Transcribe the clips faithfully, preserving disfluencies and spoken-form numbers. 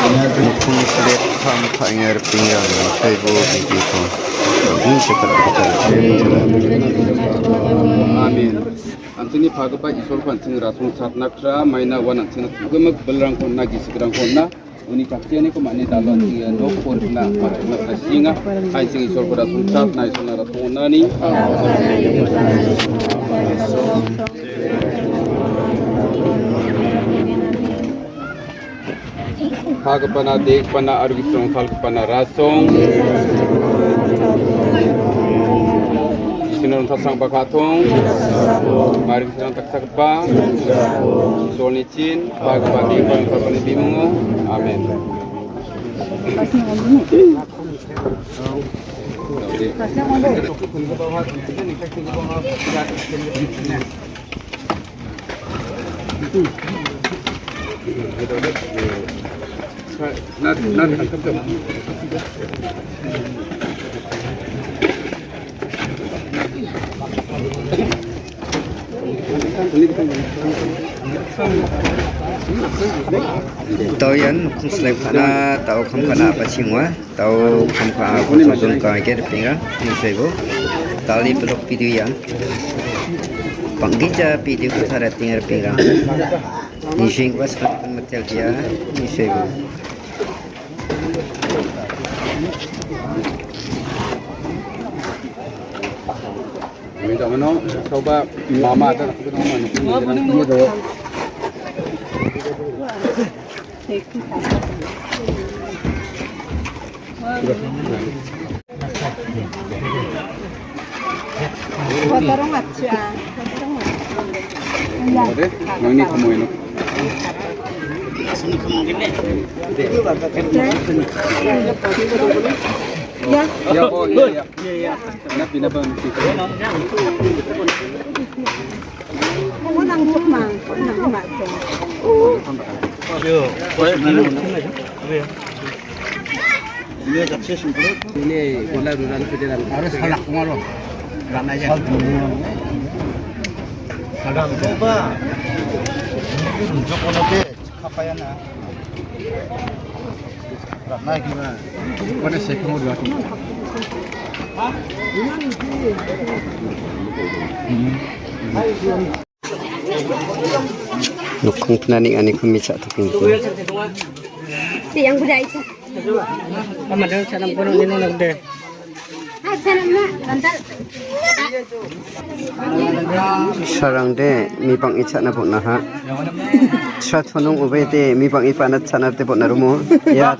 Nokni sile kam ka·enga ripengrang, taibo bibiko. Amen. An·chingni pagipa Isolko an·ching rasong chatna kra, maina uan an·chingna chu·gimik bilrangko on·na, gisikrangko on·na, uni jaktianiko man·e dalo an·ching ia nokko rikna, man·chingna ka·sienga. An·ching Isolko rasong chatna, Isolna rasong on·ani. Pagipana, degipana aro gisong palgipana rasong. Isina rongtalsangba ka·tong. Mari gisirang taksagipa. Isolni chin, pagipa, degipana, palgipani bimungo. Amen. Tau ian nokking silai ka·na, tau kam ka·na a·bachenga. Tau kam ka·ako jojon ka·ake ripenga, nisoibo. Dal·e bilok video ian. Bang·gija video-ko tariatenga ripenga. Nisenggipa sakantikon mitelbea, nisoibo. Ini tak mana, coba mama ada nak kita mana? Ini tu. Kotorong aja. Kotorong aja. Iya. Oke, yang ini kamu ini. Ya. Ya, oh, iya, iya. Iya, iya. Enak pindah, Bang. Kamu nangkep, Mang. Kamu nangkep, Mang. Ini bola ruran pediran. Harus halak pengaruh. Rana aja. Salam. Coba. Untuk ono ke, apa ya, nak? Rana gimana? Pada saya kamu dua. Nokking pinani ani kami cak toping. Yang budaya itu. Sama dengan salam kono nino nagde. Sarangde mibang i cha·na bon·aha. Sra chonong obede mibang i pa·na cha·na de bon·a rumo. Ya,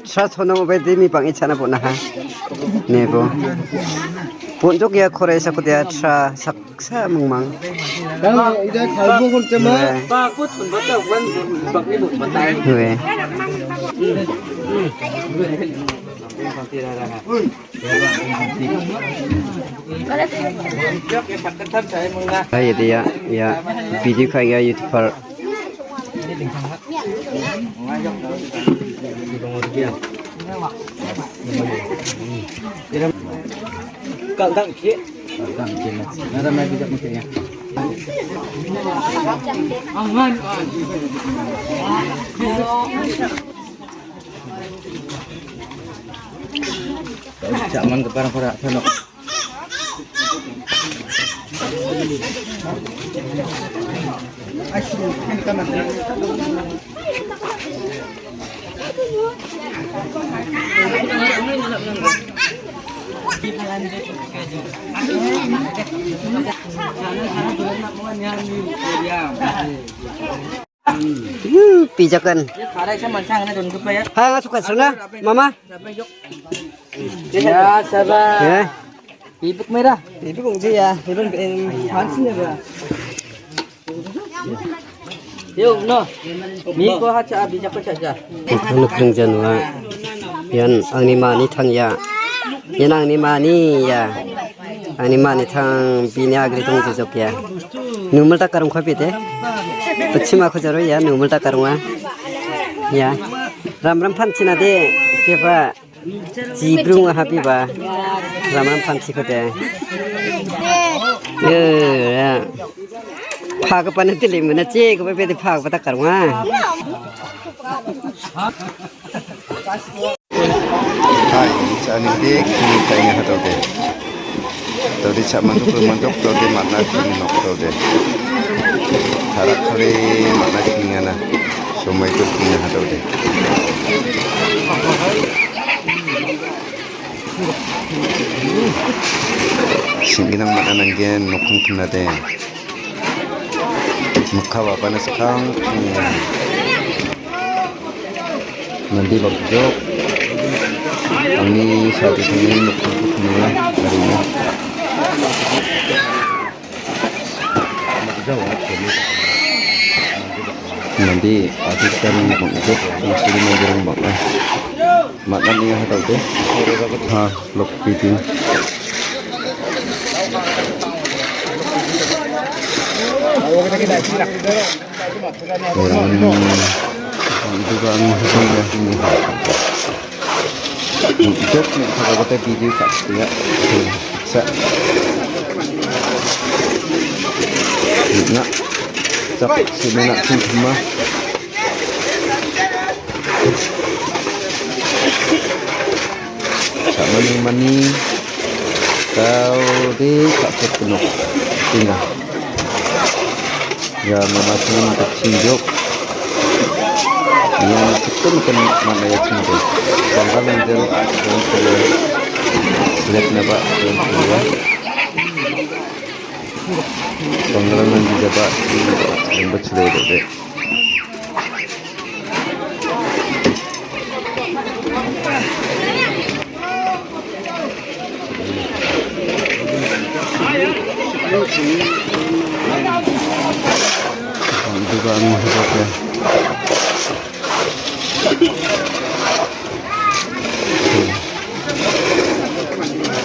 sra chonong obede mibang i cha·na bon·aha. Nebo. Bonjok ya korai sakodia sra saksa mingmang. Bang, ida kalbo kon cema. Ba, aku chun bata wan bakni bot batai. Gue. Hai, ya, ya, ya, video ka·enga YouTuber. Kak, kak, kak. Nara mai bijak mungkin ya. Aman. Cak man ke parang para sana. Hmm, pijakan. Hai, nggak suka sana, Mama. Ya, sabar. Ya. Bibik merah. Bibik ungji ya. Bibik, em, hansin ya, Bro. Yuk, no. Miko hacha, bijak hacha. Nokni janwa. Ian angni mani tang ya. Ian angni mani ya. Angni mani tang bini agri tong jejok ya. Numel tak karung khapi de. Pachima khojaro ya, numel tak karung ya. Ya. Ram ram phan china de. Kepa. Jibrung ahabi ba. Ram ram phan chiko de. Ye, ya. Pha ka pana tili mana che ko pe de pha ka ta karunga. Hai, cha·anide kni ka·enga hatode. Tode cha·mandok, mandok, tode man·a kni nok tode. Tarak kare man·a kni ana. Somoi to kni hatode. Sing·ginang man·a nanggen nokking pinade. Mikka babana skang. Mande bakjok. Angni sadisongni nokking pinade. Mande adita bang·jok, mansuri manderang bang·a. Man·a nia hatode. Ha, lok biding. Dok ni kagagota video ka·skia. Sa. Na. Sak sini nak sini semua. Sa mani mani. Kau di ka·sik penok. Tinggal. Ya, mama senang kecil jok. Yang betul kan mana ya cinta. Bangga menjel, selek naba, ya. Bangga menjel jaba, yang betul deh.